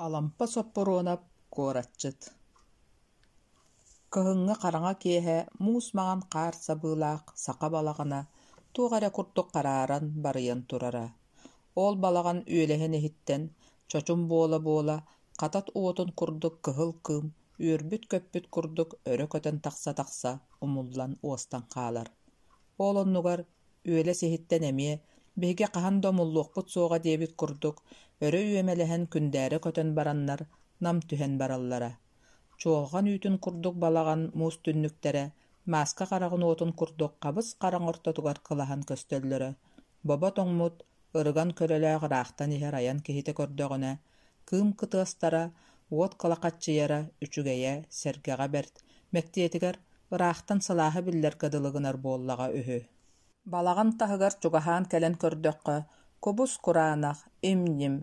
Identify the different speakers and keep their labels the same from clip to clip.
Speaker 1: Алампа Соппуруонап «Куоратчыт» Кыһыҥҥы хараҥа киэһэ муус маҥан хаар сабыылаах саха балаҕана туох эрэ курдук харааран, барыйан турара. Ол балаҕан үөлэһин иһиттэн, чочум буола-буола, хатат уотун курдук кыһыл кыым үөрбүт-көппүт курдук өрө көтөн тахса-тахса умуллан уостан хаалар. Ол оннугар үөлэс иһиттэн эмиэ биһиги хаһан да умуллуохпут суоҕа диэбит курдук өрө үөмэлэһэн күндээрэ көтөн бараннар нам түһэн бараллара. Чуолҕан үүтүн курдук балаҕан муус түннүктэрэ мааска хараҕын уотун курдук хабыс-хараҥа ортотугар кылаһан көстөллөрө. Бобо тоҥмут, ырыган көлөлөөх ыраахтан иһэр айан киһитэ көрдөҕүнэ, кыым кытыастара, уот кылахаччыйара үчүгэйэ, сэргэҕэ бэрт, мэктиэтигэр ыраахтан сылааһы биллэргэ дылы гынар буоллаҕа үһү. Балаҕан таһыгар чугаһаан кэлэн көрдөххө, кубус-кураанах, им-ньим,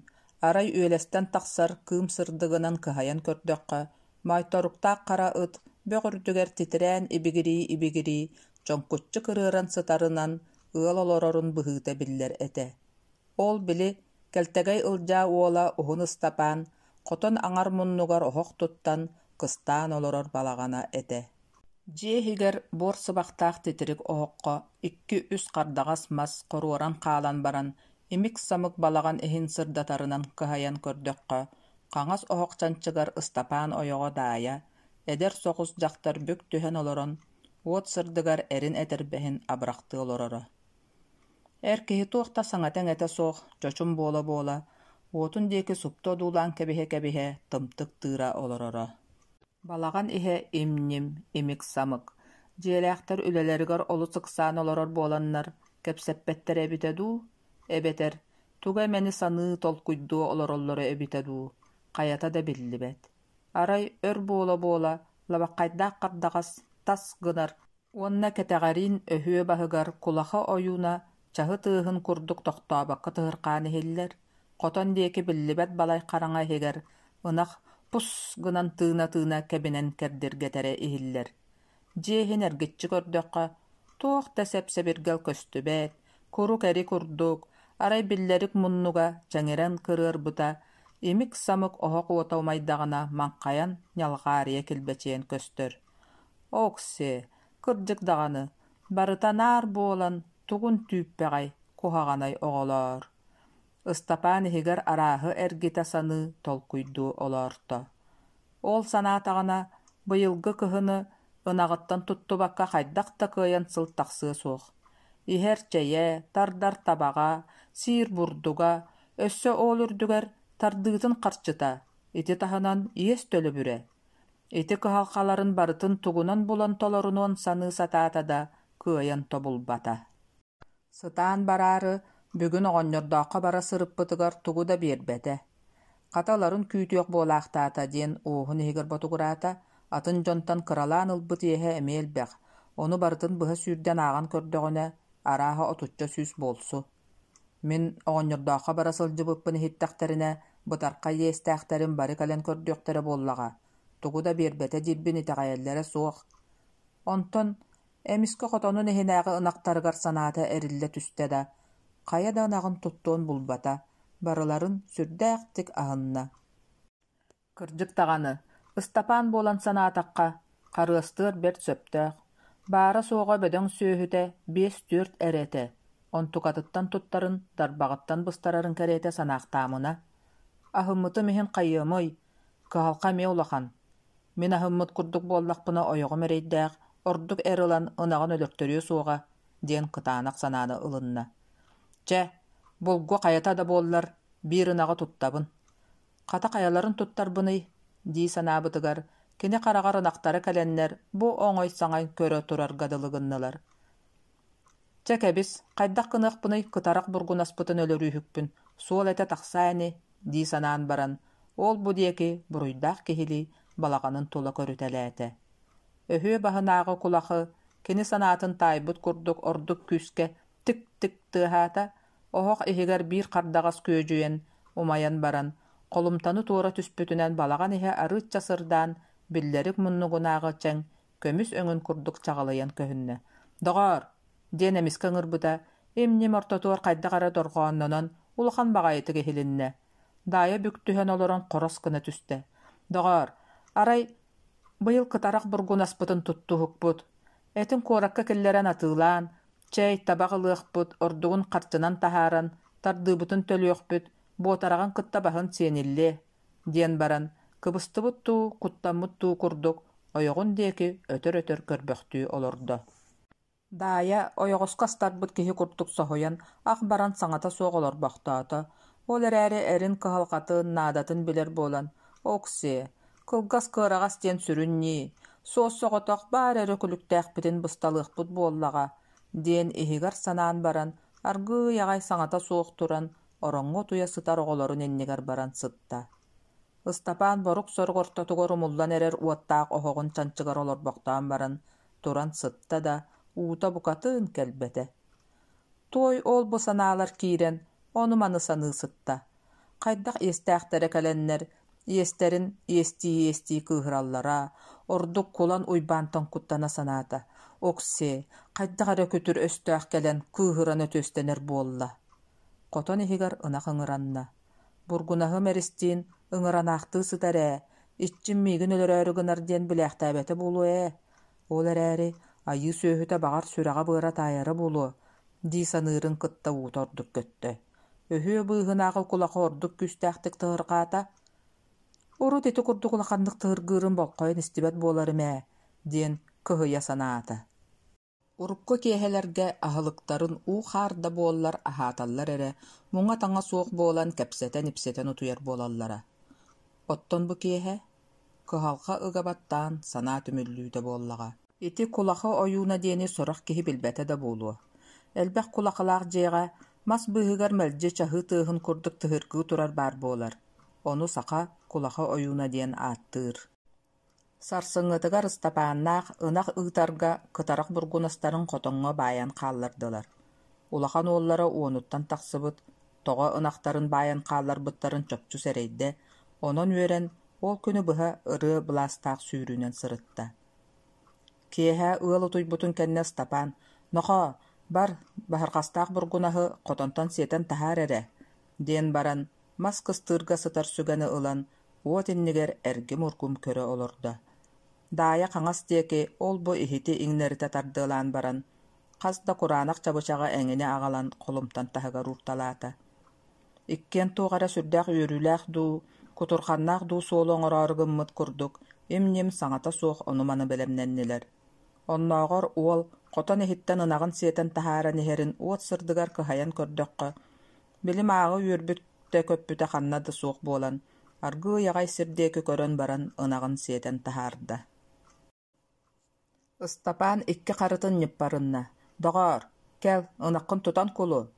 Speaker 1: арай үөлэстэн тахсар кыым сырдыгынан кыһайан көрдөххө, моойторуктаах хара ыт бөх үрдүгэр титирээн ибигирии-ибигирии чоҥкуччу кырыаран сытарынан ыал олорорун быһыыта биллэр этэ. Ол били Кэлтэгэй Ылдьаа уола Уһун Ыстапаан хотон аҥар муннугар оһох туттан, кыстаан олорор балаҕана этэ. Дьиэ иһигэр буор сыбахтаах титирик оһоххо икки-үс хардаҕас мас хоруоран хаалан баран, имик-самык балаҕан иһин сырдатарынан кыһайан көрдөххө, хаҥас оһох чанчыгар Ыстапаан ойоҕо Даайа, эдэр соҕус дьахтар бүк түһэн олорон, уот сырдыгар эрин этэрбэһин абырахтыы олороро. Эр киһи туох да саҥата-иҥэтэ суох, чочум буола-буола, уотун диэки супту одуулаан кэбиһэ-кэбиһэ тымтык тыыра олороро. Балаҕан иһэ им-ньим, имик-самык. Дьиэлээхтэр үлэлэригэр олус ыксаан олорор буоланнар, кэпсэппэттэрэ эбитэ дуу, эбэтэр тугу эмэни саныы, толкуйдуу олороллоро эбитэ дуу, хайата да биллибэт. Арай өр буола-буола лабаххайдаах хардаҕас тас гынар уонна кэтэҕэриин өһүө баһыгар кулаха ойууна чаһы тыаһын курдук тохтообокко тыһырхаан иһиллэр, хотон диэки биллибэт балай хараҥа иһигэр ынах пус гынан тыына-тыына кэбинэн кэрдиргэтэрэ иһиллэр. Дьиэ иһин эргиччи көрдөххө, туох да сэп-сэбиргэл көстүбэт, курук эри курдук, арай биллэрик муннуга чэҥирэн кырыарбыта, имик-самык оһох уота умайдаҕына маҥхайан ньалҕаарыйа килбэчийэн көстөр. Окси, кырдьык даҕаны, барыта наар буолан тугун түүппэҕэй, куһаҕанай оҕолоор Ыстапаан иһигэр арааһы эргитэ саныы, толкуйдуу олоорто. Ол санаатаҕына, быйылгы кыһыны ынаҕыттан туттубакка хайдах да кыайан сыл тахсыа суох. Иһэр чэйэ, тардар табаҕа, сиир бурдуга, өссө ол үрдүгэр тардыытын харчыта, ити таһынан иэс төлөбүрэ. Ити кыһалҕаларын барытын тугунан булан толорунуон саныы сатаата да, кыайан тобулбата. Сытаан бараары, бүгүн оҕонньордооххо бара сырыппытыгар тугу да биэрбэтэ. Хата ыларын күүтүөх буолаахтаата диэн уоһун иһигэр ботугураата, атын дьонтон кыралаан ылбыт иэһэ эмиэ элбэх, ону барытын быһа сүүрдэн ааҕан көрдөҕүнэ, арааһа отучча сүүс буолсу. Мин оҕонньордооххо бара сылдьыбыппын иһиттэхтэринэ, бытархай иэстээхтэрим бары кэлэн көрдүөхтэрэ буоллаҕа, тугу да биэрбэтэ диирбин итэҕэйэллэрэ суох. Онтон Эмискэ хотонун иһинээҕи ынахтарыгар санаата эриллэ түстэ да, хайа да ынаҕын туттуон булбата, барыларын сүрдээхтик аһынна. Кырдьык даҕаны, Ыстапаан буолан санаатахха, харыастыар бэрт сөптөөх. Баара-суоҕа бөдөҥ сүөһүтэ биэс-түөрт эрэ этэ, онтукатыттан туттарын, тарбаҕыттан быстарарын кэриэтэ санаахтаамына. Аһыммытым иһин хайыамый, кыһалҕа эмиэ улахан. Мин аһыммыт курдук буоллахпына ойоҕум эрэйдээх, ордук эр ылан ынаҕын өлөртөрүө суоҕа диэн кытаанах санааны ылынна. Чэ, булгу хайата да буоллар, биир ынаҕы туттабын. Хата хайаларын туттарбыный дии санаабытыгар, кини хараҕар ынахтара кэлэннэр бу оҥой-саҥай көрө турарга дылы гыннылар. Чэ кэбис, хайдах гыныахпыный кытарах бургунаспытын өлөрүүһүкпүн, суол этэ тахсаа ини дии санаан баран, ол-бу диэки буруйдаах киһилии балаҕанын тула көрүтэлээтэ. Өһүө баһынааҕы кулахы кини санаатын таайбыт курдук ордук күүскэ тик-тик тыаһаата, оһох иһигэр биир хардаҕас күөдьүйэн, умайан баран, холумтаны туора түспүтүнэн балаҕан иһэ арыычча сырдаан, биллэрик муннугунааҕы чэҥ көмүс өҥүн курдук чаҕылыйан көһүннэ. «Доҕоор!» диэн эмискэ ыҥырбыта, им-ньим ортотугар хайдах эрэ дорҕооннонон, улахан баҕайытык иһилиннэ. Даайа бүк түһэн олорон хорос гына түстэ: «Доҕоор, арай быйыл кытарах бургунаспытын туттуһукпут, этин куоракка киллэрэн атыылаан, чэй, табах ылыахпыт, ордугун харчынан таһааран, тардыыбытын төлүөхпүт, буотараҕын кытта баһын сиэниллиэ» диэн баран, кыбыстыбыт дуу, куттаммыт дуу курдук ойоҕун диэки өтөр-өтөр көрбөхтүү олордо. Даайа ойоҕоско астарбыт киһи курдук соһуйан, ах баран саҥата суох олорбохтоото, ол эрээри эрин кыһалҕатын, наадатын билэр буолан: «Оксиэ, кылгас кыараҕас диэн сүрүн ньии, суос-соҕотох баар эрэ күлүктээхпитин бысталыахпыт буоллаҕа» диэн иһигэр санаан баран, аргыый аҕай саҥата суох туран, ороҥҥо утуйа сытар оҕолорун иннигэр баран сытта. Ыстапаан борук-сорук ортотугар умуллан эрэр уоттаах оһоҕун чанчыгар олорбохтоон баран, туран сытта да, уута букатын кэлбэтэ. Туой ол-бу санаалар киирэн, ону-маны саныы сытта. Хайдах иэстээхтэрэ кэлэннэр, иэстэрин иэстии-иэстии кыыһыраллара, ордук Кулан Уйбаантан куттана санаата. Оксиэ, хайдах эрэ күтүр өстөөх кэлэн кыыһыран өтүөстэнэр буолла. Хотон иһигэр ынах ыҥыранна. Бургунаһым эристиин ыҥыранаахтыы сытар ээ, иччим миигин өлөрөөрү гынар диэн билээхтээбэтэ буолуо ээ. Ол эрээри айыы сүөһүтэ баҕар сүрэҕэ-быара таайара буолуо дии саныырын кытта уута ордук көттө. Өһүө быыһынааҕы кулаха ордук күүстээхтик тыһырҕаата. Урут ити курдук улаханнык тыһыргыырын болҕойон истибэт буоларым ээ диэн кыһыйа санаата. Урукку киэһэлэргэ аһылыктарын уу-хаар да буоллар аһааталлар эрэ, муҥа-таҥа суох буолан кэпсэтэн-ипсэтэн утуйар буолаллара. Оттон бу киэһэ кыһалҕа ыга баттаан санаа түмүллүүтэ буоллаҕа. Ити кулаха ойууна диэни сорох киһи билбэтэ да буолуо. Элбэх кулахалаах дьиэҕэ мас быыһыгар мэлдьи чаһыы тыаһын курдук тыһыргыы турар баар буолар. Ону саха кулаха ойууна диэн ааттыыр. Сарсыҥҥытыгар Ыстапааннаах ынах ыытарга кытарах бургунастарын хотоҥҥо баайан хааллардылар. Улахан уоллара уонуттан тахсыбыт, тоҕо ынахтарын баайан хаалларбыттарын чопчу сэрэйдэ, онон үөрэн, ол күнү быһа ырыа былаастаах сүүрүүнэн сырытта. Киэһэ ыал утуйбутун кэннэ Ыстапаан: «Нохоо, бар, баһырҕастаах бургунаһы хотонтон сиэтэн таһаар эрэ» диэн баран, мас кыстыырга сытар сүгэни ылан, уот иннигэр эргим-ургум көрө олордо. Даайа хаҥас диэки ол-бу иһити иҥнэритэ тардыалаан баран, хас да кураанах чабычаҕы эҥини аҕалан холумтан таһыгар уурталаата. Иккиэн туох эрэ сүрдээх үөрүүлээх дуу, кутурҕаннаах дуу суолу оҥороору гыммыт курдук им-ньим саҥата суох ону-маны бэлэмнэннилэр. Оннооҕор уол хотон иһиттэн ынаҕын сиэтэн таһааран иһэрин уот сырдыгар кыһайан көрдөххө, били мааҕы үөрбүт да көппүтэ ханна да суох буолан, аргыый аҕай сир диэки көрөн баран ынаҕын сиэтэн таһаарда. Ыстапаан икки харытын ньыппарынна: «Доҕоор, кэл, ынаххын тутан кулу»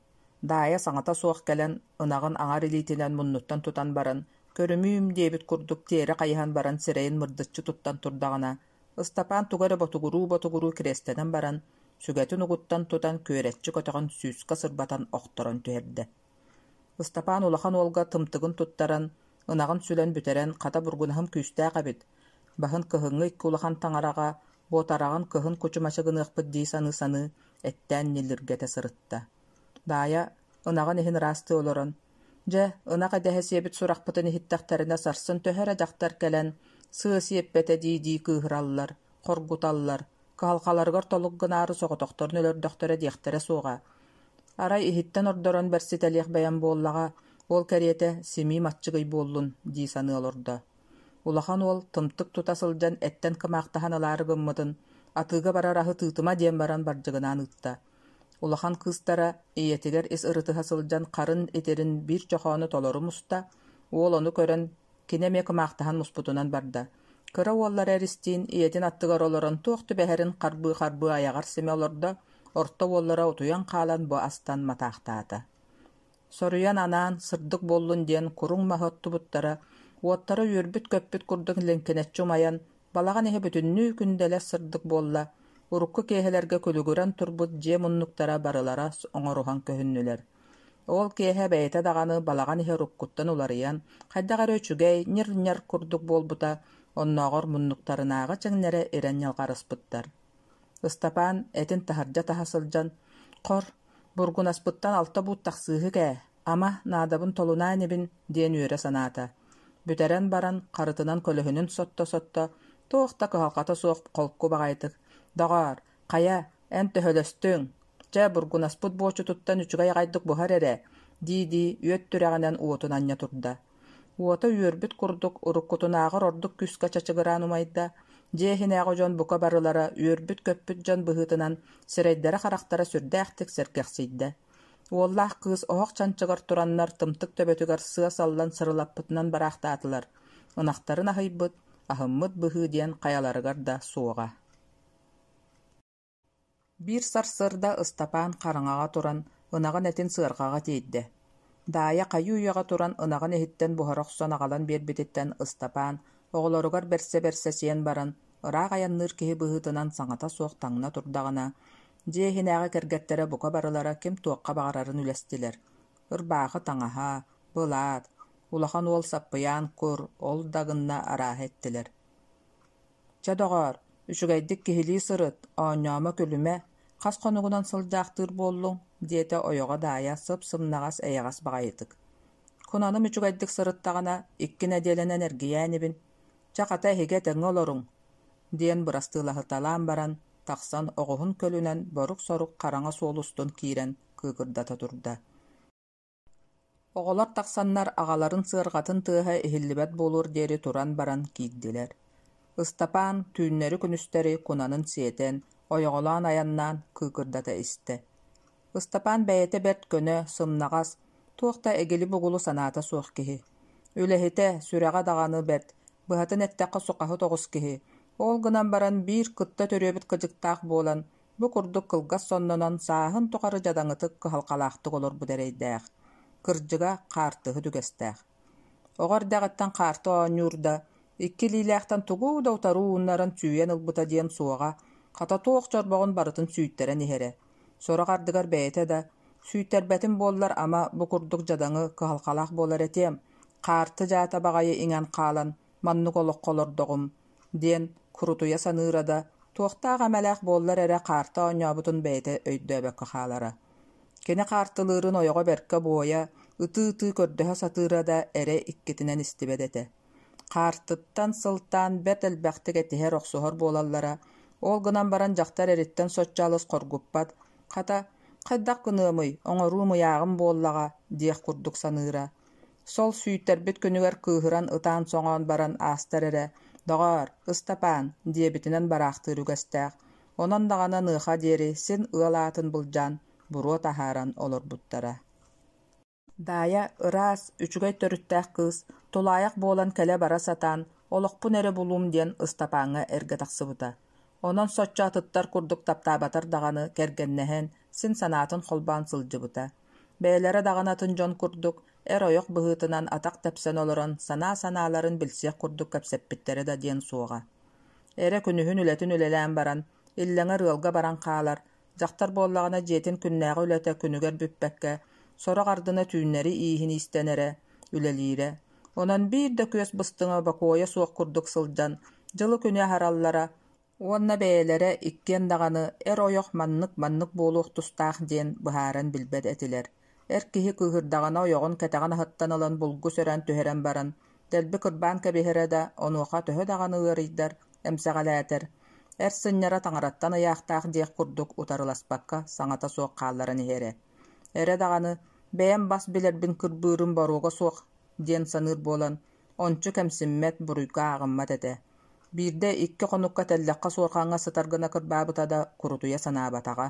Speaker 1: Даайа саҥата суох кэлэн, ынаҕын аҥар илиитинэн муннуттан тутан баран, «Көрүмүүм» диэбит курдук тиэрэ хайыһан баран сирэйин мырдыччы туттан турдаҕына, Ыстапаан тугу эрэ ботугуруу-ботугуруу кириэстэнэн баран, сүгэтин угуттан тутан күөрэччи көтөҕөн сүүскэ сырбатан охторон түһэрдэ. Ыстапаан улахан уолга тымтыгын туттаран, ынаҕын сүлэн бүтэрэн, хата бургунаһым күүстээх эбит, баһын кыһыҥҥы икки улахан таҥараҕа, буотараҕын кыһын кучумачы гыныахпыт дии саныы-саныы, эттээн ньиллиргэтэ сырытта. Даайа ынаҕын иһин ыраастыы олорон, «Дьэ, ынах идэһэ сиэбит сурахпытын иһиттэхтэринэ сарсын төһө эрэ дьахтар кэлэн, сыа сиэппэтэ дии-дии кыыһыраллар, хоргуталлар, кыһалҕаларыгар толук гынаары соҕотохторун өлөрдөхтөрө диэхтэрэ суоҕа. Арай иһиттэн ордорон бэрситэлиэх бэйэм буоллаҕа, ол кэриэтэ симиим аччыгый буоллун» дии саныы олордо. Улахан уол тымтык тута сылдьан эттэн кымаахтаһан ылаары гыммытын, атыыга барар аһы тыытыма диэн баран бардьыгынаан ыытта. Улахан кыыстара ийэтигэр ис ырытыһа сылдьан харын итирин биир чохоону толору муста, уол ону көрөн кини эмиэ кымаахтаһан муспутунан барда. Кыра уоллара эристиин ийэтин аттыгар олорон туох түбэһэрин харбыы-харбыы айаҕар симэ олордо, орто уоллара утуйан хаалан бу астан матаахтаата. Соруйан анаан сырдык буоллун диэн куруҥ маһы оттубуттара, уоттара үөрбүт-көппүт курдук лиҥкинэччи умайан, балаҕан иһэ бүтүннүү күндэлэс сырдык буолла, урукку киэһэлэргэ күлүгүрэн турбут дьиэ муннуктара барылара оҥоруһан көһүннүлэр. Ол киэһэ бэйэтэ даҕаны балаҕан иһэ уруккуттан уларыйан, хайдах эрэ үчүгэй, ньир-ньар курдук буолбута, оннооҕор муннуктарынааҕы чэҥнэрэ ирэн ньалҕарыспыттар. Ыстапаан этин таһырдьа таһа сылдьан, «Хор, бургунаспыттан алта буут тахсыыһык ээ» Ама, наадабын толунаа инибин диэн үөрэ санаата. Бүтэрэн баран, харытынан көлөһүнүн сотто-сотто, туох да кыһалҕата суох холку баҕайытык: «Доҕоор, хайа, эн төһөлөстүҥ? Чэ, бургунаспыт буочутуттан үчүгэй аҕайдык буһар эрэ» дии-дии үөт түрэҕинэн уотун анньа турда. Уота үөрбүт курдук, уруккутунааҕар ордук күүскэ чачыгыраан умайда, дьиэ иһинээҕи дьон бука барылара үөрбүт-көппүт дьон быһыытынан сирэйдэрэ-харахтара сүрдээхтик сэргэхсийдэ. Уоллаах кыыс оһох чанчыгар тураннар тымтык төбөтүгэр сыа саллан сырылаппытынан бараахтаатылар, ынахтарын аһыйбыт, аһыммыт быһыы диэн хайаларыгар да суоҕа. Биир сарсыарда Ыстапаан хараҥаҕа туран ынаҕын этин сыарҕаҕа тиэйдэ. Даайа хайыы-үйэҕэ туран ынаҕын иһиттэн буһара охсон аҕалан биэрбититтэн Ыстапаан оҕолоругар бэрсэ-бэрсэ сиэн баран, ыраах айанныыр киһи быһыытынан саҥата суох таҥна турдаҕына, дьиэ иһинээҕи кэргэттэрэ бука барылара ким туохха баҕарарын үлэстилэр: ырбаахы таҥаһа, былаат, улахан уол саппыйаан кур, ол да гынна арааһы эттилэр. Чэ, доҕоор, үчүгэйдик киһилии сырыт, оонньоомо-күлүмэ, хас хонугунан сылдьаахтыыр буоллуҥ, диэтэ ойоҕо Даайа сып-сымнаҕас эйэҕэс баҕайытык. Кунаным үчүгэйдик сырыттаҕына, 2 нэдиэлэнэн эргийээ инибин. Чэ, хата эһиги этэҥҥэ олоруҥ, диэн бырастыылаһыталаан баран, тахсан оҕуһун көлүнэн борук-сорук хараҥа суол устун киирэн кыыкырдата турда. Оҕолор тахсаннар аҕаларын сыарҕатын тыаһа иһиллибэт буолуор диэри туран баран киирдилэр. Ыстапаан түүннэри-күнүстэри кунанын сиэтэн, ойоҕолоон айаннаан кыыкырдата истэ. Ыстапаан бэйэтэ бэрт көнө, сымнаҕас, туох да эгили-бугулу санаата суох киһи. Үлэһитэ, сүрэҕэ даҕаны бэрт, быһатын эттэххэ сухаһыт оҕус киһи. Ол гынан баран биир кытта төрүөбүт кыдьыктаах буолан, бу курдук кылгас соннонон сааһын тухары дьадаҥытык, кыһалҕалаахтык олорбут эрэйдээх. Кырдьыга, хаартыһыт үгэстээх. Оҕо эрдэҕиттэн хаарты оонньуур да, икки илиилээхтэн тугу да утары ууннаран сүүйэн ылбыта диэн суоҕа, хата туох чорбоҕун барытын сүүйтэрэн иһэрэ. Сорох ардыгар бэйэтэ да, сүүйтэрбэтим буоллар ама бу курдук дьадаҥы, кыһалҕалаах буолар этиэм, хаарты дьаата баҕайы иҥэн хаалан маннык олоххо олордоҕум диэн курутуйа саныыра да, туохтаах эмэлээх буоллар эрэ хаарты оонньообутун бэйэтэ өйдөөбөккө хаалара. Кини хаартылыырын ойоҕо бэркэ буойа, ытыы-ытыы көрдөһө сатыыра да эрэ иккитинэн истибэт этэ. Хаартыттан сылтаан бэрт элбэхтик этиһэр-охсуһар буолаллара, ол гынан баран дьахтар эриттэн соччо алыс хоргуппат, хата, хайдах гыныамый, оҥоруум ыйааҕым буоллаҕа диэх курдук саныыра. Сол сүүйтэрбит күнүгэр кыыһыран ытаан-соҥоон баран аастар эрэ, «Доҕоор, Ыстапаан» диэбитинэн бараахтыыр үгэстээх, онон даҕаны аныаха диэри син ыал аатын былдьаан, буруо таһааран олорбуттара. Даайа ыраас, үчүгэй төрүттээх кыыс, тулаайах буолан кэлэ-бара сатаан, олохпун эрэ булуум диэн Ыстапааҥҥа эргэ тахсыбыта. Онон соччо атыттар курдук таптаабатар даҕаны кэргэннэһэн, син санаатын холбоон сылдьыбыта. Бэйэлэрэ даҕаны атын дьон курдук, эр-ойох быһыытынан атах тэпсэн олорон санаа-санааларын билсиэх курдук кэпсэппиттэрэ да диэн суоҕа. Эрэ күнүһүн үлэтин үлэлээн баран, иллэҥэр ыалга баран хаалар, дьахтар буоллаҕына дьиэтин күннээҕи үлэтэ күнүгэр бүппэккэ, сорох ардына түүннэри ииһин иистэнэрэ, үлэлиирэ. Онон биир да күөс быстыҥа бокуойа суох курдук сылдьан, дьылы-күнү аһараллара уонна бэйэлэрэ иккиэн даҕаны эр-ойох маннык-маннык буолуох тустаах диэн быһааран билбэт этилэр. Эр киһи кыыһырдаҕына ойоҕун кэтэҕин аһыттан ылан булгу сөрөөн түһэрэн баран, дэлби кырбаан кэбиһэрэ да, онуоха төһө даҕаны ыарыйдар, эмсэҕэлээтэр, эр сынньара таҥараттан ыйаахтаах диэх курдук утарыласпакка саҥата суох хаалларан иһэрэ. Эрэ даҕаны бэйэм бас билэрбин кырбыырым боруога суох диэн саныыр буолан, ончу кэмсиммэт, буруйга ааҕыммат этэ. Биирдэ 2 хонукка тэллэххэ суорҕаҥҥа сытар гына кырбаабыта да курутуйа санаабатаҕа.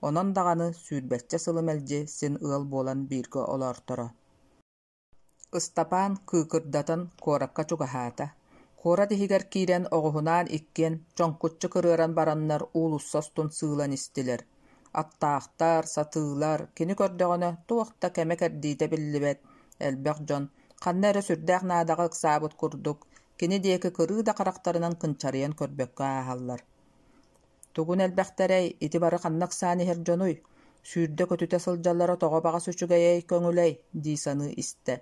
Speaker 1: Онон даҕаны 20 сылы мэлдьи син ыал буолан бииргэ олоорторо. Ыстапаан кыыкырдатан куоракка чугаһаата. Куорат иһигэр киирэн оҕуһунаан иккиэн чоҥкуччу кырыаран бараннар уулусса устун сыылан истилэр. Аттаахтар, сатыылар, кини көрдөҕүнэ туох да кэмэ-кэрдиитэ биллибэт, элбэх дьон, ханна эрэ сүрдээх наадаҕа ыксаабыт курдук, кини диэки кырыы да харахтарынан кынчарыйан көрбөккө ааһаллар. Тугун элбэхтэрэй, ити бары ханна ыксаан иһэр дьонуй? Сүүрдэ-көтүтэ сылдьаллара тоҕо баҕас үчүгэйэй, көҥүлэй дии саныы истэ.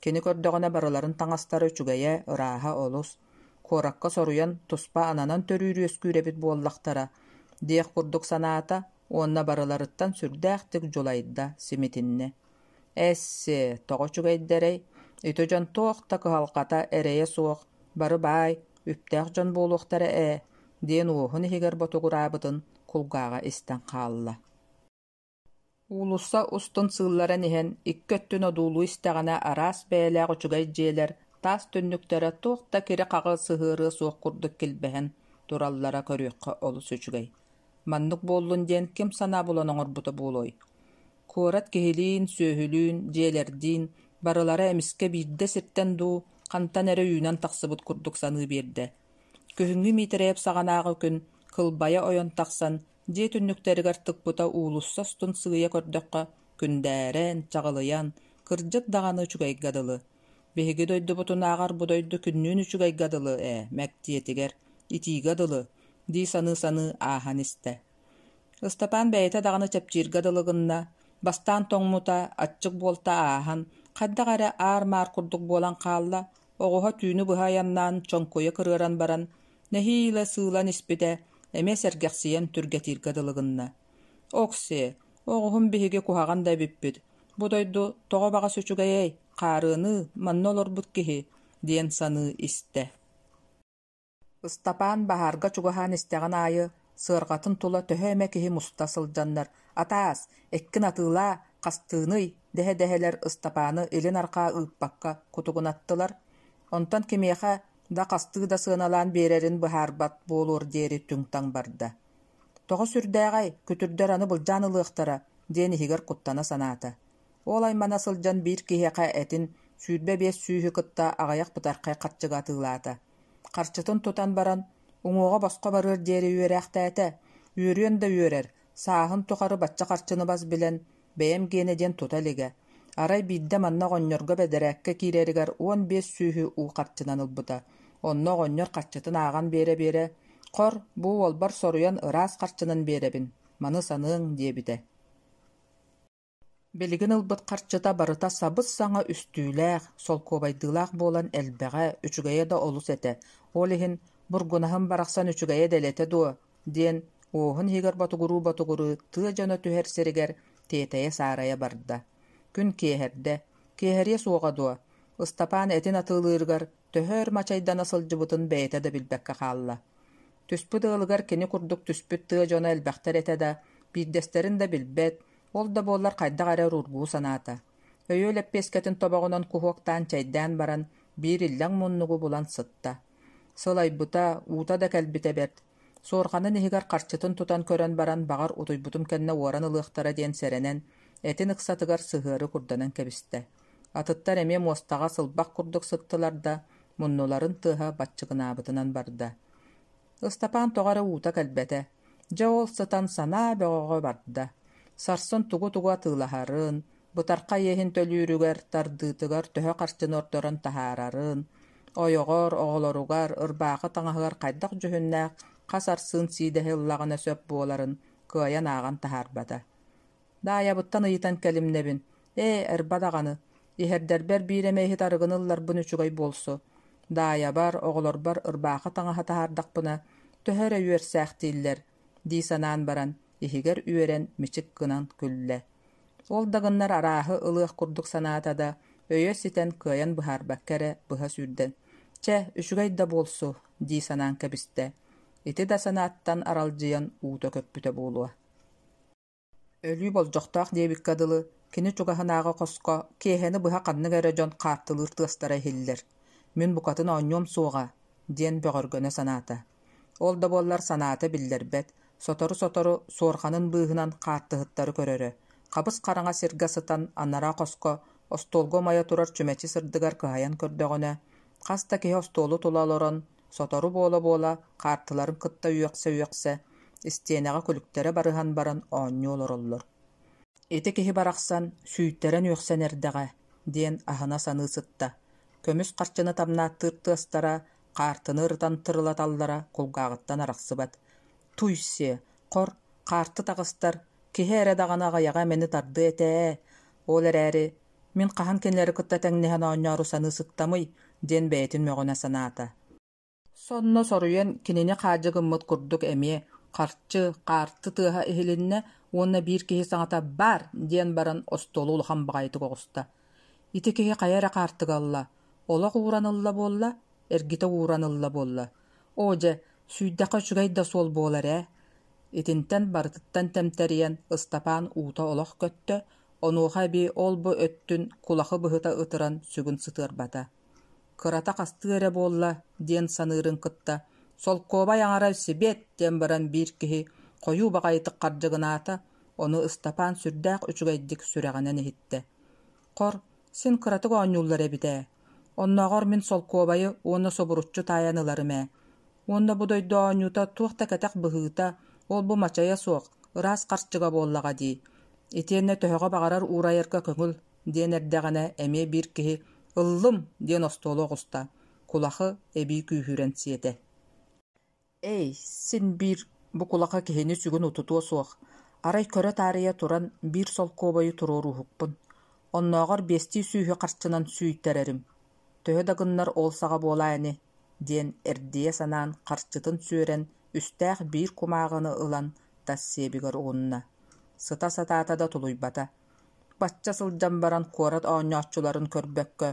Speaker 1: Кини көрдөҕүнэ барыларын таҥастара үчүгэйэ, ырааһа олус. Куоракка соруйан, туспа ананан төрүүр-үөскүүр эбит буоллахтара диэх курдук санаата уонна барыларыттан сүрдээхтик дьулайда, симитиннэ. Эс-сиэ, тоҕо үчүгэйдэрэй, ити дьон туох да кыһалҕата, эрэйэ суох, бары баай, үптээх дьон буолуохтара ээ диэн уоһун иһигэр ботугураабытын кулгааҕа истэн хаалла. Уулусса устун сыылларан иһэн, икки өттүн одуулуу истэҕинэ араас бэйэлээх үчүгэй дьиэлэр таас түннүктэрэ туох да кири-хаҕы сыһыарыа суох курдук килбэһэн тураллара көрүөххэ олус үчүгэй. Маннык буоллун диэн ким санаа булан оҥорбута буолуой? Куорат киһилиин, сүөһүлүүн, дьиэлэрдиин барылара эмискэ биирдэ сиртэн дуу, хантан эрэ үүнэн тахсыбыт курдук саныы биэрдэ. Күһүҥҥү Миитэрэйэп саҕанааҕы күн кылбайа ойон тахсан, дьиэ түннүктэригэр тыкпыта уулусса устун сыыйа көрдөххө күндээрэн, чаҕылыйан, кырдьык даҕаны үчүгэйгэ дылы. Биһиги дойдубутунааҕар бу дойду күннүүн үчүгэйгэ дылы ээ, мэктиэтигэр, итиигэ дылы, дии саныы-саныы ааһан истэ. Ыстапаан бэйэтэ даҕаны чэпчииргэ дылы гынна, бастаан тоҥмута, аччык буолта ааһан, хайдах эрэ аар-маар курдук буолан хаалла, оҕуһа түүнү быһа айаннаан чоҥкуйа кырыаран баран, нэһиилэ сыылан испитэ, эмиэ сэргэхсийэн түргэтииргэ дылы гынна. Оксиэ, оҕуһум биһиги куһаҕан да эбиппит, бу дойду тоҕо баҕас үчүгэйэй, хаарыаныы, манна олорбут киһи, диэн саныы истэ. Ыстапаан баһаарга чугаһаан истэҕин аайы сыарҕатын тула төһө эмэ киһи муста сылдьаннар «Атаас, эккин атыылаа, хастыыный?» дэһэ-дэһэлэр Ыстапааны илин-арҕаа ыыппакка кутугунаттылар. Онтон кимиэхэ да хастыы да сыаналаан биэрэрин быһаарбат буолуор диэри түҥ-таҥ барда. «Тоҕо сүрдээҕэй, күтүрдэр аны былдьаан ылыахтара» диэн иһигэр куттана санаата. Ол аймана сылдьан биир киһиэхэ этин 25 сүүһү кытта аҕыйах бытархай харчыга атыылаата. Харчытын тутан баран, уҥуоҕа босхо барыар диэри үөрээхтээтэ. Үөрүөн да үөрэр, сааһын тухары бачча харчыны бас билэн, бэйэм гиэнэ диэн тута илигэ. Арай биирдэ манна оҕонньорго бэдэрээккэ киирэригэр 15 сүүһү уу харчынан ылбыта. Онно оҕонньор харчытын ааҕан биэрэ-биэрэ, «Хор, бу уолбар соруйан ыраас харчынан биэрэбин, маны саныаҥ» диэбитэ. Билигин ылбыт харчыта барыта сабыс-саҥа үстүүлээх, солкуобайдыылаах буолан элбэҕэ, үчүгэйэ да олус этэ. Ол иһин «Бургунаһым барахсан үчүгэйэ дэлэтэ дуо?» диэн уоһун иһигэр ботугуруу-ботугуруу тыа дьоно түһэр сиригэр тиэтэйэ-саарайа барда. Күн киэһэрдэ. Киэһэриэ суоҕа дуо? Ыстапаан этин атыылыырыгар төһө өр мачайдана сылдьыбытын бэйэтэ да билбэккэ хаалла. Түспүт ыалыгар кини курдук түспүт тыа дьоно элбэхтэр этэ да, биирдэстэрин да билбэт, ол да буоллар хайдах эрэ уруургуу санаата. Өйүө лэппиэскэтин тобоҕунан куһуоктаан чэйдээн баран, биир иллэҥ муннугу булан сытта. Сылайбыта, уута да кэлбитэ бэрт. Суорҕанын иһигэр харчытын тутан көрөн баран, баҕар, утуйбутум кэннэ уоран ылыахтара диэн сэрэнэн, этин ыксатыгар сыһыары курданан кэбистэ. Атыттар эмиэ муостаҕа сылбах курдук сыттылар да, муннуларын тыаһа баччыгынаабытынан барда. Ыстапаан тоҕо эрэ уута кэлбэтэ. Дьэ ол сытан санаа бөҕөҕө барда. Сарсын тугу-тугу атыылаһарын, бытархай иэһин төлүүрүгэр, тардыытыгар төһө харчыны ордорон таһаарарын, ойоҕор, оҕолоругар, ырбаахы таҥаһыгар хайдах дьүһүннээх хас арсыын сиидэһи ыллаҕына сөп буоларын кыайан ааҕан таһаарбата. Даайабыттан ыйытан кэлимнэбин: «Ээ, эрбэ даҕаны, иһэрдэрбэр биир эмэ иһит арыгыны ылларбын үчүгэй буолсу. Даайабар, оҕолорбор ырбаахы таҥаһа таһаардахпына, төһө эрэ үөрсээхтииллэр» дии санаан баран, иһигэр үөрэн мичик гынан күллэ. Ол да гыннар арааһы ылыах курдук санаата да, өйө ситэн кыайан быһаарбакка эрэ быһа сүүрдэн, «Чэ, үчүгэй да буолсу» дии санаан кэбистэ. Ити да санааттан аралдьыйан уута көппүтэ буолуо. Өлүү болдьохтоох диэбиккэ дылы, кини чугаһынааҕы хоско киэһэни быһа ханнык эрэ дьон хаартылыыр тыастара иһиллэр. «Мин букатын оонньуом суоҕа» диэн бөҕөргөнө санаата. Ол да буоллар санаата биллэрбэт, сотору-сотору суорҕанын быыһынан хаартыһыттары көрөрө, хабыс-хараҥа сиргэ сытан анараа хоско остуолга умайа турар чүмэчи сырдыгар кыһайан көрдөҕүнэ, хас да киһи остуолу тула олорон, сотору буола-буола хаартыларын кытта үөхсэ-үөхсэ, истиэнэҕэ күлүктэрэ барыһан баран оонньуу олороллор. Ити киһи барахсан сүүйтэрэн үөхсэн эрдэҕэ диэн аһына саныы сытта. Көмүс харчыны тамнааттыыр тыастара, хаартыны ырытан тырылаталлара кулгааҕыттан арахсыбат. Туй-сиэ, хор, хаарты таҕыстар, киһи эрэ даҕаны аҕыйаҕа эмэни тардыа этэ ээ. Ол эрээри, мин хаһан кинилэри кытта тэҥнэһэн оонньоору саныы сыттамый диэн бэйэтин мөҕүнэ санаата. Сонно соруйан кинини хаадьы гыммыт курдук эмиэ харчы, хаарты тыаһа иһилиннэ Уонна биир киһи саҥата «Бар!» диэн баран остуолу улахан баҕайытык оҕуста. Ити киһи хайа эрэ хаартыга ылла, олох ууран ылла буолла, эргитэ ууран ылла буолла. Оо дьэ, сүүйдэххэ үчүгэй да суол буолар ээ. Итинтэн барытыттан тэмтэрийэн Ыстапаан уута олох көттө, онуоха эбии ол-бу өттүн кулахы быһыта ытыран сүгүн сытыарбата. Кырата хастыы эрэ буолла диэн саныырын кытта «Солкуобай аҥара сибиэт» диэн баран биир киһи хойуу баҕайытык хардьыгынаата, ону Ыстапаан сүрдээх үчүгэйдик сүрэҕинэн иһиттэ. Хор, син кыратык оонньууллар эбит ээ. Оннооҕор мин солкуобайы уонна субуруччу таайан ыларым ээ. Уонна бу дойду оонньуута туох да кэтэх быһыыта, ол-бу мачайа суох, ыраас харчыга буоллаҕа дии. Итиэннэ төһөҕө баҕарар уурайарга көҥүл диэн эрдэҕинэ эмиэ биир киһи «Ыллым!» диэн остуолу оҕуста, кулахы эбии күүһүрэн сиэтэ. Эй, син биир бу кулахы киһини сүгүн утутуо суох, арай көрө таарыйа туран биир солкуобайы туруорууһукпун, оннооҕор биэстии сүүһү харчынан сүүйтэрэрим, төһө да гыннар ол саҕа буолаа ини диэн эрдийэ санаан харчытын сүөрэн үстээх биир кумааҕыны ылан тас сиэбигэр угунна. Сыта сатаата да тулуйбата. Бачча сылдьан баран куорат оонньооччуларын көрбөккө,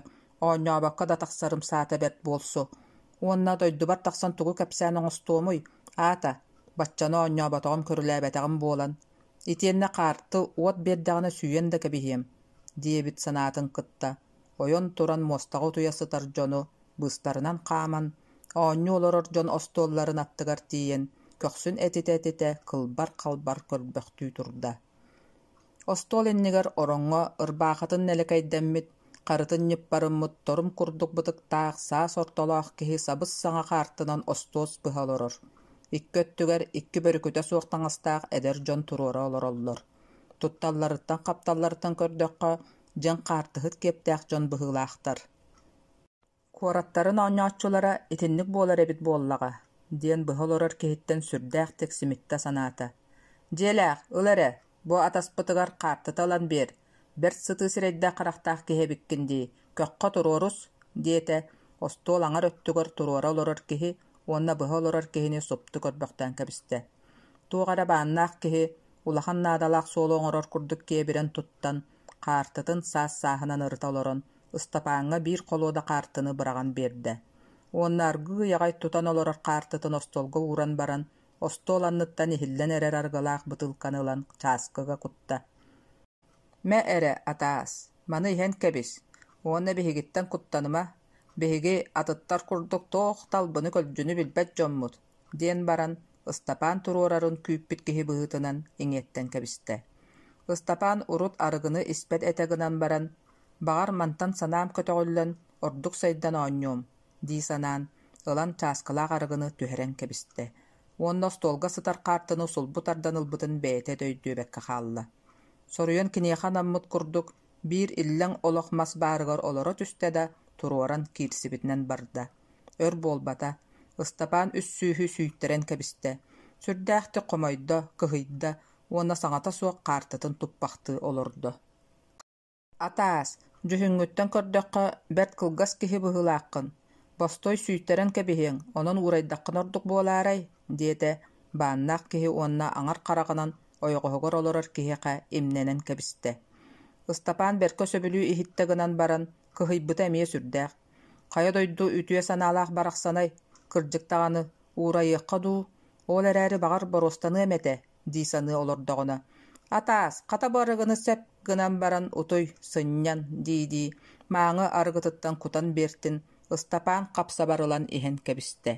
Speaker 1: оонньообокко да тахсарым саата бэрт буолсу. Уонна дойдубар тахсан тугу кэпсээн оҥостуомуй, аата, баччаны оонньооботоҕум-көрүлээбэтэҕим буолан, итиэннэ хаарты уот биэрдэҕинэ сүүйэн да кэбиһиэм, диэбит санаатын кытта, ойон туран муостаҕа утуйа сытар дьону быыстарынан хааман, оонньуу олорор дьон остуолларын аттыгар тиийэн, көхсүн этитэ-этитэ кылбар-халбар көрбөхтүү турда. Остуол иннигэр ороҥҥо ырбаахытын нэлэкэйдэммит, харытын ньыппарыммыт торум курдук бытыктаах саас ортолоох киһи сабыс-саҥа хаартынан остуос быһа олорор. Икки өттүгэр икки бөрүкүтэ суох таҥастаах эдэр дьон туруора олороллор. Тутталларыттан-хапталларыттан көрдөххө, дьиҥ хаартыһыт киэптээх дьон быһыылаахтар. Куораттарын оонньооччулара итинник буолар эбит буоллаҕа диэн быһа олорор киһиттэн сүрдээхтик симиттэ санаата. «Дьиэлээх, ыл эрэ, бу атаспытыгар хаартыта ылан биэр, бэрт сытыы сирэйдээх-харахтаах киһи эбиккин дии, көххө туруорус» диэтэ остуол аҥар өттүгэр туруора олорор киһи уонна быһа олорор киһини супту көрбөхтөөн кэбистэ. Туох эрэ бааннаах киһи улахан наадалаах суолу оҥорор курдук киэбирэн туттан, хаартытын саас-сааһынан ырыта олорон Ыстапааҥҥа биир холуода хаартыны быраҕан биэрдэ уонна аргыый аҕай тутан олорор хаартытын остуолга ууран баран, остуол анныттан иһиллэн эрэр арыгылаах бытыылканы ылан чааскыга кутта. «Мэ эрэ, атаас, маны иһэн кэбис уонна биһигиттэн куттаныма, биһиги атыттар курдук туох талбыны-көлдьүнү билбэт дьоммут» диэн баран, Ыстапаан туруорарын күүппүт киһи быһыытынан иҥиэттэн кэбистэ. Ыстапаан урут арыгыны испэт этэ гынан баран, Баҕар, мантан санаам көтөҕүллэн, ордук сайдан оонньуом, дии санаан, ылан чааскылаах арыгыны түһэрэн кэбистэ уонна остуолга сытар хаартыны сулбу тардан ылбытын бэйэтэ да өйдүөбэккэ хаалла. Соруйан киниэхэ анаммыт курдук, биир иллэҥ олох мас баарыгар олоро түстэ да, туруоран киирсибитинэн барда. Өр буолбата, Ыстапаан үс сүүһү сүүйтэрэн кэбистэ. Сүрдээхтик хомойдо, кыһыйда уонна саҥата суох хаартытын туппахтыы олордо. Атаас, дьүһүҥҥүттэн көрдөххө, бэрт кылгас киһи быһыылааххын, бостой сүүйтэрэн кэбиһиэҥ, онон уурайдаххына ордук буолаарай диэтэ бааннаах киһи уонна аҥар хараҕынан ойоҕоһугар олорор киһиэхэ имнэнэн кэбистэ. Ыстапаан бэркэ сөбүлүү иһиттэ гынан баран, кыһыйбыта эмиэ сүрдээх. Хайа дойду үтүө санаалаах барахсанай, кырдьык даҕаны, уурайыахха дуу, ол эрээри баҕар боруостаныам этэ дии саныы олордоҕуна, «Атаас, хата бу арыгыны сөп гынан баран утуй, сынньан» дии-дии мааҥы арыгытыттан кутан биэртин Ыстапаан хап-сабар ылан иһэн кэбистэ.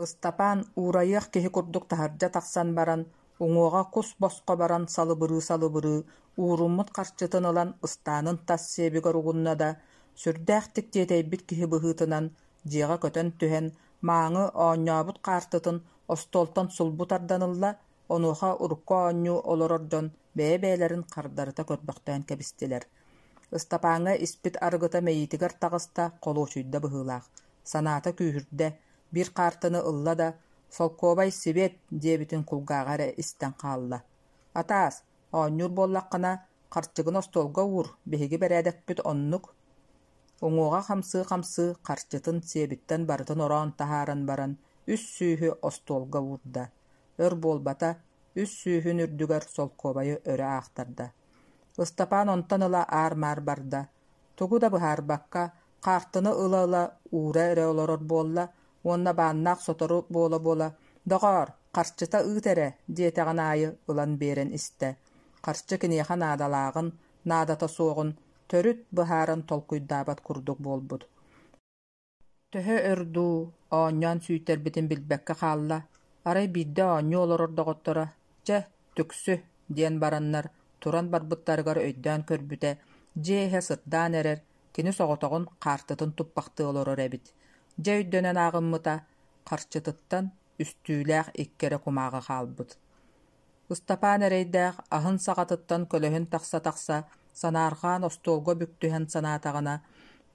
Speaker 1: Ыстапаан уурайыах киһи курдук таһырдьа тахсан баран, уҥуоҕа кус босхо баран салыбырыы-салыбырыы ууруммут харчытын ылан ыстаанын тас сиэбигэр угунна да, сүрдээхтик тиэтэйбит киһи быһыытынан дьиэҕэ көтөн түһэн, мааҥы оонньообут хаартытын остуолтан сулбу тардан ылла, онуоха урукку оонньуу олорор дьон бэйэ-бэйэлэрин хардарыта көрбөхтөөн кэбистилэр. Ыстапааҥҥа испит арыгыта мэйиитигэр таҕыста, холуочуйда быһыылаах. Санаата күүһүрдэ, биир хаартыны ылла да, «Солкуобай сибиэт» диэбитин кулгааҕа эрэ истэн хаалла. «Атаас, оонньуур буоллаххына, харчыгын остуолга уур, биһиги бэрээдэкпит оннук» Уҥуоҕа хамсыы-хамсыы харчытын сиэбиттэн барытын ороон таһааран баран, үс сүүһү остуолга уурда. Өр буолбата, үс сүүһүн үрдүгэр солкуобайы өрө аахтарда. Ыстапаан онтон ыла аар-маар барда, тугу да быһаарбакка, хаартыны ыла-ыла уура эрэ олорор буолла уонна бааннаах сотору буола-буола «Доҕоор, харчыта ыыт эрэ» диэтэҕин аайы ылан биэрэн истэ. Харчы киниэхэ наадалааҕын, наадата суоҕун төрүт быһааран толкуйдаабат курдук буолбут. Төһө өр дуу оонньоон сүүйтэрбитин билбэккэ хаалла, арай биирдэ оонньуу олорор доҕотторо «Чэ, түксү» диэн бараннар туран барбыттарыгар өйдөөн көрбүтэ, дьиэ иһэ сырдаан эрэр, кини соҕотоҕун хаартытын туппахтыы олорор эбит. Дьэ өйдөнөн ааҕыммыта, харчытыттан үстүүлээх икки эрэ кумааҕы хаалбыт. Ыстапаан эрэйдээх аһын саҕатыттан көлөһүн тахса-тахса санаарҕаан остуолга бүк түһэн санаатаҕына,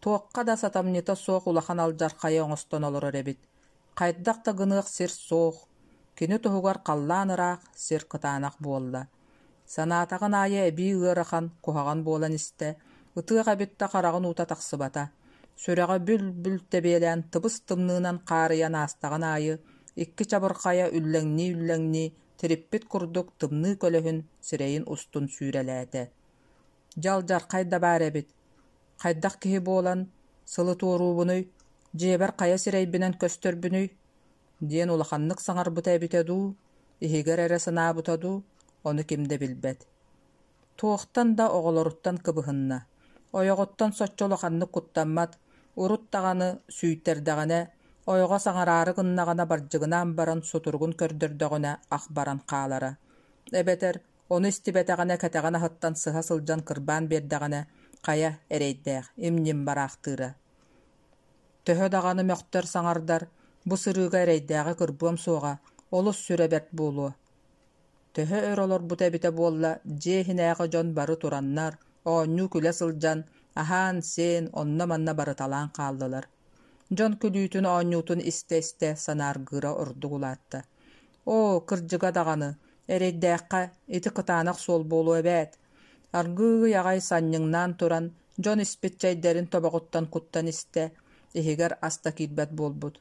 Speaker 1: туохха да сатамньыта суох улахан алдьархайы оҥостон олорор эбит. Хайдах да гыныах сир суох, кини туһугар халлаан ыраах, сир кытаанах буолла. Санаатаҕын аайы эбии ыарахан, куһаҕан буолан истэ, ытыах эбит да хараҕын уута тахсыбата. Сүрэҕэ бүл-бүл тэбиэлээн тыбыс-тымныынан хаарыйан аастаҕын аайы, икки чабырҕайа үллэҥнии-үллэҥнии тириппит курдук тымныы көлөһүн сирэйин устун сүүрэлээтэ. Дьэ алдьархай да баар эбит, хайдах киһи буолан сылы туоруубунуй, дьиэбэр хайа сирэйбинэн көстөрбүнүй диэн улаханнык саҥарбыта эбитэ дуу, иһигэр эрэ санаабыта дуу, ону ким да билбэт. Туохтан да оҕолоруттан кыбыһынна, ойоҕуттан соччо улаханнык куттаммат, урут даҕаны сүүйтэрдэҕинэ, ойоҕо саҥараары гыннаҕына бардьыгынаан баран сутуругун көрдөрдөҕүнэ ах баран хаалара. Эбэтэр ону истибэтэҕинэ кэтэҕин аһыттан сыһа сылдьан кырбаан биэрдэҕинэ, хайа, эрэйдээх, им-ньим бараахтыыра. Төһө даҕаны мөхтөр-саҥардар, бу сырыыга эрэйдээҕи кырбыам суоҕа, олус сүрэ бэрт буолуо. Төһө өр олорбута эбитэ буолла, дьиэ иһинээҕи дьон бары тураннар, оонньуу-күлэ сылдьан, аһаан-сиэн, онно-манна барыталаан хааллылар. Дьон күлүүтүн, оонньуутун истэ-истэ санааргыыра ордук улаатта. Оо, кырдьыга даҕаны, эрэйдээххэ ити кытаанах суол буолуо эбээт. Аргыый аҕай санньыҥнаан туран, дьон испит чэйдэрин тобоҕуттан куттан истэ, иһигэр ас да киирбэт буолбут.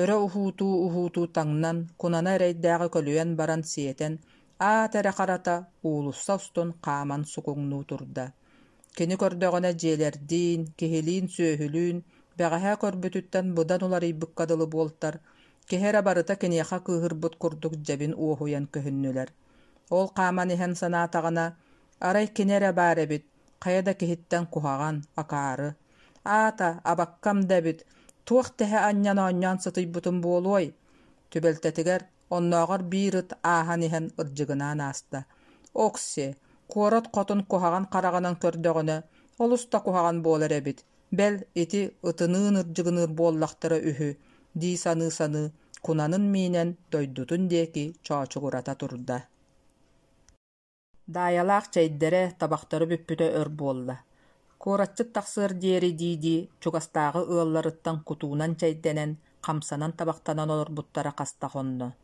Speaker 1: Өрө уһуутуу-уһуутуу таҥнан, кунана эрэйдээҕи көлүйэн баран сиэтэн, аат эрэ харата уулусса устун хааман сукуҥнуу турда. Кини көрдөҕүнэ дьиэлэрдиин, киһилиин-сүөһүлүүн бэҕэһээ көрбүтүттэн быдан уларыйбыкка дылы буолтар, киһи эрэ барыта киниэхэ кыыһырбыт курдук дьэбин уоһуйан көһүннүлэр. Ол хааман иһэн санаатаҕына, арай кини эрэ баар эбит, хайа да киһиттэн куһаҕан, акаары. Аата, абаккам да эбит, туох тэһэ анньан оонньоон сытыйбытым буолуой? Түбэлтэтигэр оннооҕор биир ыт ааһан иһэн ырдьыгынаан ааста. Окси, куорат хотун куһаҕан хараҕынан көрдөҕүнэ, олус да куһаҕан буолар эбит, бэл, ити ытыныын ырдьыгыныыр буоллахтара үһү дии саныы-саныы, кунанын миинэн дойдутун диэки чоочугурата турда. Даайалаах чэйдэрэ, табахтара бүппүтэ өр буолла. Куоратчыт тахсыар диэри дии-дии чугастааҕы ыалларыттан кутуунан чэйдэнэн, хамсанан табахтанан олорбуттара хаста хонно.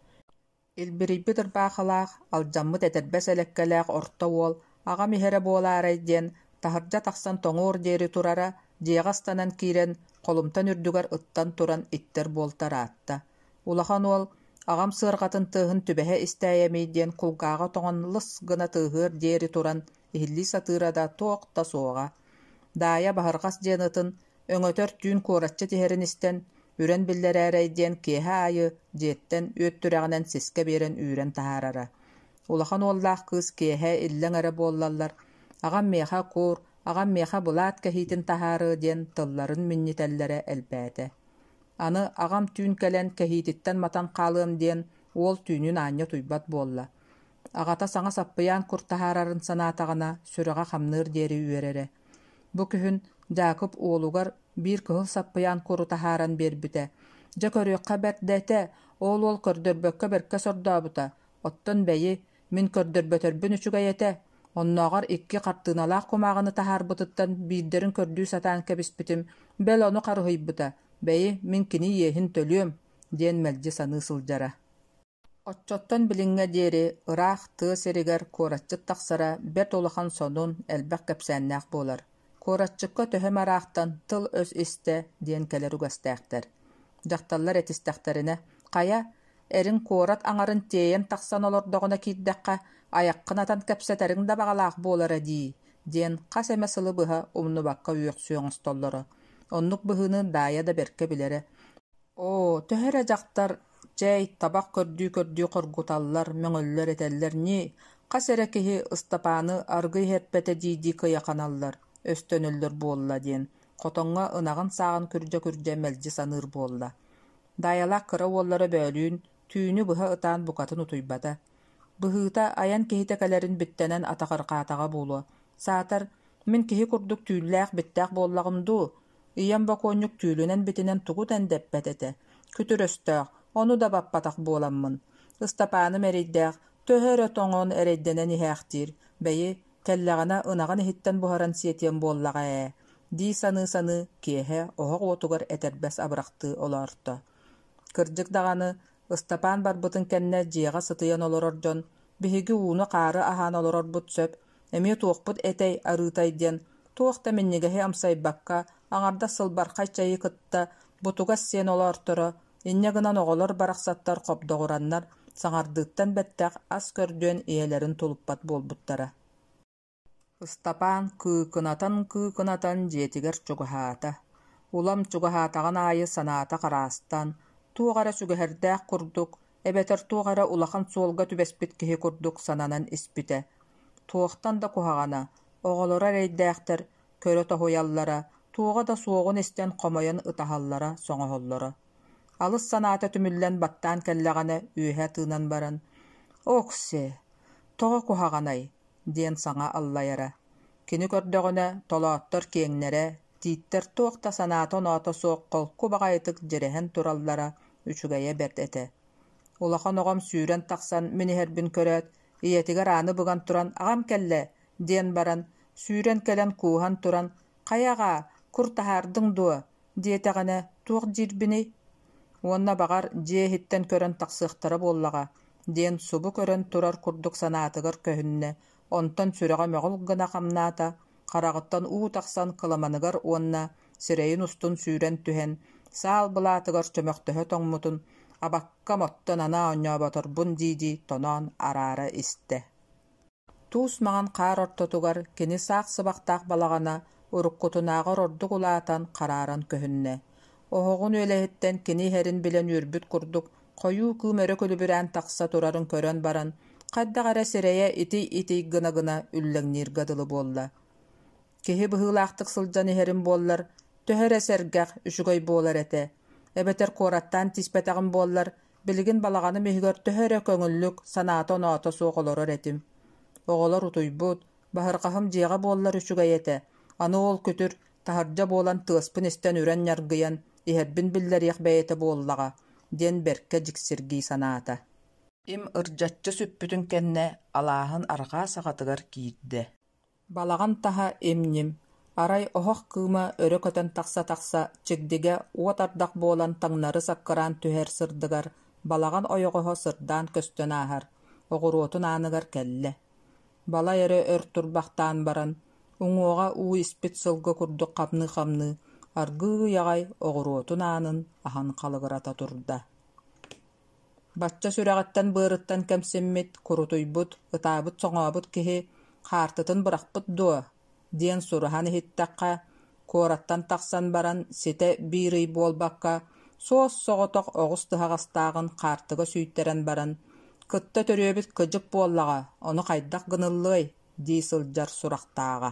Speaker 1: Илбирийбит ырбаахылаах, алдьаммыт этэрбэс элэккэлээх орто уол аҕам иһэрэ буолаарай диэн, таһырдьа тахсан тоҥуор диэри турара, дьиэҕэ ыстанан киирэн, холумтан үрдүгэр ыттан туран иттэр буолта ыраатта. Улахан уол аҕам сыарҕатын тыаһын түбэһэ истээйэмий диэн кулгааҕа тоҥон лыс гына тыаһыар диэри туран иһиллии сатыыра да туох да суоҕа. Даайа Баһырҕас диэн ытын өҥөтөр түүн куораччыт иһэрин истэн, үрэн биллэрээрэй диэн киэһэ аайы дьиэттэн үөттүрэҕинэн сискэ биэрэн үүрэн таһаарара. Улахан уоллаах кыыс киэһэ иллэҥ эрэ буоллаллар, аҕам миэхэ куур, аҕам миэхэ былаат кэһиитин таһаарыы диэн тылларын минньитэллэрэ элбээтэ. Аны аҕам түүн кэлэн кэһиититтэн матан хаалыам диэн уол түүнүн аанньа утуйбат буолла. Аҕата саҥа саппыйаан кур таһаарарын санаатаҕына, сүрэҕэ хамныыр диэри үөрэрэ. Бу күһүн Дьаакып уолугар биир кыһыл саппыйаан куру таһааран биэрбитэ. Дьэ көрүөххэ бэрт да этэ, ол уол көрдөрбөккө бэркэ сордообута. Оттон бэйи, мин көрдөрбөтөрбүн үчүгэй этэ. Оннооҕор икки хартыыналаах кумааҕыны таһаарбытыттан биирдэрин көрдүү сатаан кэбиспитим, бэл ону харыһыйбыта, бэйи, мин кини иэһин төлүөм, диэн мэлдьи саныы сылдьара. Оччоттон билиҥҥэ диэри ыраах тыа сиригэр куоратчыт тахсара бэрт улахан сонун, элбэх кэпсээннээх буолар. Куоратчыкка төһө эмэ ыраахтан тыл-өс истэ диэн кэлэр үгэстээхтэр. Дьахталлар этистэхтэринэ, «Хайа, Эриҥ куорат аҥарын тиэйэн тахсан олордоҕуна киирдэххэ, айаххын атан кэпсэтэриҥ да баҕалаах буолара дии диэн хас эмэ сылы быһа умнубакка үөхсүү оҥостоллоро. Оннук быһыыны Даайа да бэркэ билэрэ. Оо, төһө эрэ дьахтар чэй, табах көрдүү-көрдүү хоргуталлар, мөҥөллөр-этэллэр ньии, хас эрэ киһи Ыстапааны аргы иһэрпэтэ дии-дии кыйаханаллар, өстөнөллөр буолла диэн хотоҥҥо ынаҕын сааҕын күрдьэ-күрдьэ мэлдьи саныыр буолла. Даайалаах кыра уоллара бөөлүүн түүнү быһа ытаан букатын утуйбата. Быһыыта, айан киһитэ кэлэрин биттэнэн атаҕырҕаатаҕа буолуо. Саатар, мин киһи курдук түүллээх-биттээх буоллаҕым дуу? Ийэм бокуонньук түүлүнэн-битинэн тугу да эндэппэт этэ. Күтүр өстөөх, ону да баппатах буоламмын. Ыстапааным эрэйдээх, төһө эрэ тоҥон эрэйдэнэн иһээхтиир, бэйи, кэллэҕинэ ынаҕын иһиттэн буһаран сиэтиэм буоллаҕа ээ дии саныы-саныы киэһэ оһох уотугар этэрбэс абырахтыы олоорто. Кырдьык даҕаны, Ыстапаан барбытын кэннэ дьиэҕэ сытыйан олорор дьон биһиги ууну-хаары аһаан олорорбут сөп, эмиэ туохпут этэй, арыытай диэн туох да минньигэһи амсайбакка, аҥардас сылбархай чэйи кытта бутугас сиэн олоорторо, инньэ гынан оҕолор барахсаттар хобдоҕураннар саҥардыыттан бэттэх ас көрдүөн ийэлэрин тулуппат буолбуттара. Ыстапаан кыыкынатан-кыыкынатан дьиэтигэр чугаһаата. Улам чугаһаатаҕын аайы санаата хараастан, туох эрэ сүгэһэрдээх курдук, эбэтэр туох эрэ улахан суолга түбэспит киһи курдук сананан испитэ. Туохтан да куһаҕана, оҕолоро эрэйдээхтэр көрө тоһуйаллара, туоҕа да суоҕун истэн хомойон ытаһаллара, соҥоһоллоро. Алыс санаата түмүллэн баттаан кэллэҕинэ үөһэ тыынан баран «Ок-сиэ, тоҕо куһаҕанай?» диэн саҥа аллайара. Кини көрдөҕүнэ, толооттор киэҥнэрэ, тииттэр туох да санаата-оноото суох холку баҕайытык дьирэһэн тураллара үчүгэйэ бэрт этэ. Улахан оҕом сүүрэн тахсан мин иһэрбин көрөөт, ийэтигэр ааны быган туран «Аҕам кэллэ!» диэн баран, сүүрэн кэлэн кууһан туран «Хайа аҕаа, кур таһаардыҥ дуо?» диэтэҕинэ, туох диирбиний? Уонна, баҕар, дьиэ иһиттэн көрөн тахсыахтара буоллаҕа диэн субу көрөн турар курдук санаатыгар көһүннэ, онтон сүрэҕэ мөҕүл гына хамнаата, хараҕыттан уу тахсан кыламаныгар уонна сирэйин устун сүүрэн түһэн, саал былаатыгар чөмөхтөһө тоҥмутун абаккам оттон аны оонньооботорбун дии-дии тоноон араара истэ. Туус маҥан хаар ортотугар кини саах сыбахтаах балаҕана уруккутунааҕар ордук улаатан, харааран көһүннэ. Оһоҕун үөлэһиттэн кини иһэрин билэн үөрбүт курдук, хойуу кыым өрө күлүбүрээн тахса турарын көрөн баран, хайдах эрэ сирэйэ итий-итий гына-гына үллэҥнииргэ дылы буолла. Киһи быһыылаахтык сылдьан иһэрим буоллар, төһө эрэ сэргэх, үчүгэй буолар этэ. Эбэтэр куораттаан тииспэтэҕим буоллар, Билигин балаҕаным иһигэр төһө эрэ көҥүллүк, санаата-оноото суох олорор этим. Оҕолор утуйбут, баһырҕаһым дьиэҕэ буоллар үчүгэй этэ, аны ол күтүр, таһырдьа буолан тыаспын истэн үрэн ньаргыйан, иһэрбин биллэриэх бэйэтэ буоллаҕа, диэн бэркэ дьиксиргии санаата. Им ырдьаччы сүппүтүн кэннэ алааһын арҕаа саҕатыгар киирдэ. Балаҕан таһа им-ньим, арай оһох кыыма өрө көтөн тахса-тахса чигдигэ уот ардах буолан таҥнары саккыраан түһэр сырдыгар балаҕан ойоҕоһо сырдаан көстөн ааһар, оҕуруотун ааныгар кэллэ. Балай эрэ өр турбахтаан баран, уҥуоҕа уу испит сылгы курдук хамныы-хамныы, аргыый аҕай оҕуруотун аанын аһан халыгырата турда. Бачча сүрэҕиттэн-быарыттан кэмсиммит, курутуйбут, ытаабыт-соҥообут киһи хаартытын бырахпыт дуо диэн сураһан иһиттэххэ, куораттан тахсан баран ситэ биир ый буолбакка, суос-соҕотох оҕус тыһаҕастааҕын хаартыга сүүйтэрэн баран, кытта төрүөбүт кыдьык буоллаҕа, ону хайдах гыныллыай дии сылдьар сурахтааҕа.